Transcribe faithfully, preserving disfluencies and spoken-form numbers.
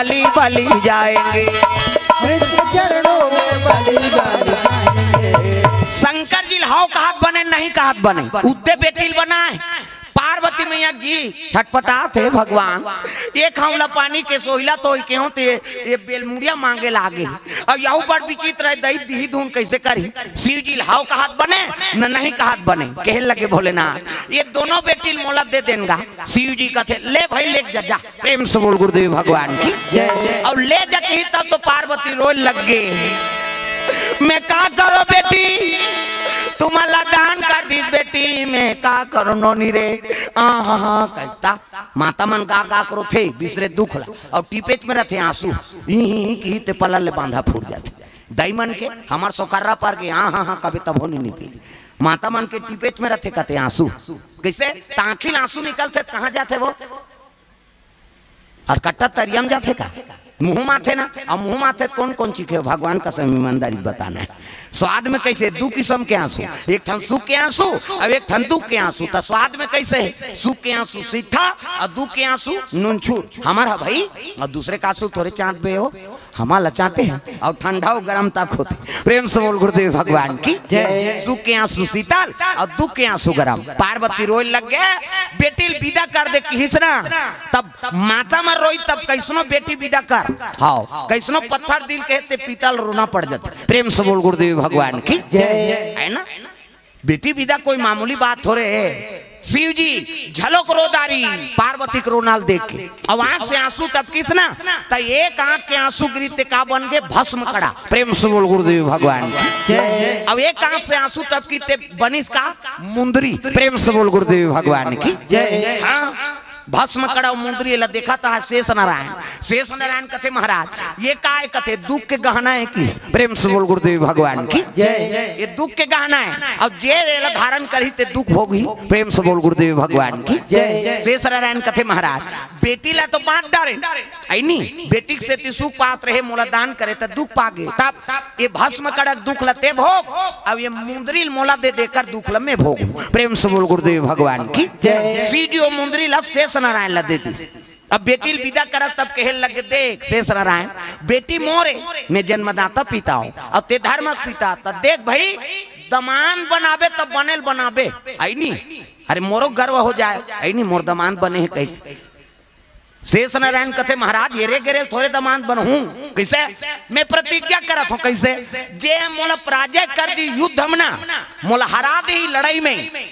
बलि बलि जाएंगे। विश्व चरणों में बलि बलि जाएंगे। शंकर जी ल हव कहत बने, नहीं कहत बने, उद्दे बेटी ल बनाए। पार्वती मैया जी छटपटात हे, भगवान, एक हंव ल पानी के सोहिला तो केहों ते ये बेलमुड़िया मांगे लागे। अउ यहू बड़ विचित्र हे, दई दिही धुन कइसे करही? शिव जी ल हव कहत बने, न नहीं कहत बने। कहे लगे भोलेनाथ, ये दोनों बेटी ल मोला दे देन गा। शिव जी कथे, ले भाई, ले जा, जा। प्रेम से बोल गुरुदेव भगवान की। जय, जय। अउ ले जा कही तब तो पार्वती रोए लग गे। मैं का करों बेटी, तुमन ला दान कर दिस बेटी, मैं का करों नोनी रे। आ हा हा कहता। माता मन गा गा के रोथे, बिसरे दुख ला, अउ टिपेच में रथे आंसू। ई ही ही कही ते पलल ले बांधा फूट जाथे। दाई मन के, हमर सोकर्रा पर के आ हा हा कबे तभो नहीं निकले। माता मन के टिपेच में रथे कथे आंसू। कइसे? त आंखी ले आंसू निकलथे त कहां जाथे वो? अउ कट्टा तरिया म जाथे का? मुंह म आथे ना। अउ मुंह म आथे त कोन कोन चीखे? भगवान कसम, ईमानदारी बताना हे। स्वाद में कइसे? दू किसम के आंसू, एक ठन सुख के आंसू अउ एक ठन दुख के आंसू। त स्वाद में कइसे हे? सुख के आंसू सीठा अउ दुख के आंसू नुनछुर। हमर ह भाई, अउ दूसरे के आंसू थोरे चांटबे हो, हमर ला चांटे हे। अउ ठंडा अउ गरम तक होथे। प्रेम से बोल गुरुदेव भगवान की। जय। सुख के आंसू शीतल अउ दुख के आंसू गरम। पार्वती रोए लग गे, बेटी ल बिदा कर दे किहिस ना, तब माता मन रोई तब कइसनो बेटी बिदा कर, हव, कइसनो पत्थर दिल के ते पिता ल रोना पड़ जाथे। प्रेम से बोल गुरुदेव भगवान की। जय। हे ना? बेटी बिदा कोई मामूली बात थोरे हे। शिव जी झलोक रो डारिन पार्वती के रोना ल देख के, अउ आंख से आंसू टपकिस ना, त एक आंख के आंसू गिरिस ते का बन गे? भस्म कड़ा। प्रेम से बोल गुरुदेव भगवान की। जय। अउ एक आंख से आंसू टपकिस ते बनिस का? मुंदरी। प्रेम से बोल गुरुदेव भगवान की। जय। हां, भस्म कड़ा अउ मुंदरी ला देखत हे शेष नारायण। शेष नारायण कथे, महाराज, ये का हे? कथे, दुख के गहना हे कि। प्रेम से बोल गुरुदेव भगवान की। जय। ये दुख के गहना हे, अउ जे एला धारण करही ते दुख भोगही। प्रेम से बोल गुरुदेव भगवान की। जय। शेष नारायण कथे, महाराज, बेटी ला तो बांट डारेन, हे नी, बेटी के सेती सुख पात रहे, मोला दान करे त दुख पागे, तब ये भस्म कड़ा के दुख ला ते भोग, अउ ये मुंदरी ल मोला दे दे एकर दुख ला मैं भोगहूं। प्रेम से बोल गुरुदेव भगवान की। जय। शिव जी ओ मुंदरी ला शेष नारायण ला दे दिस। अब बेटी ल बिदा करत तब कहे लगे, देख शेष नारायण, बेटी मोर ए, मैं जन्मदाता पिता हंव, अउ ते धर्म के पिता, त देख भाई, दमांद बनाबे त बने ल बनाबे, हे नी? अरे मोरो गर्व हो जाय, हे नी, मोर दमांद बने हे कहि। शेष नारायण कथे, महाराज, एरे गेरे ल थोरे दमांद बनहूं। कइसे? मैं प्रतिज्ञा करत हंव। कइसे? जे मोला पराजय कर दिही युद्ध म ना, मोला हरा दिही लड़ई में,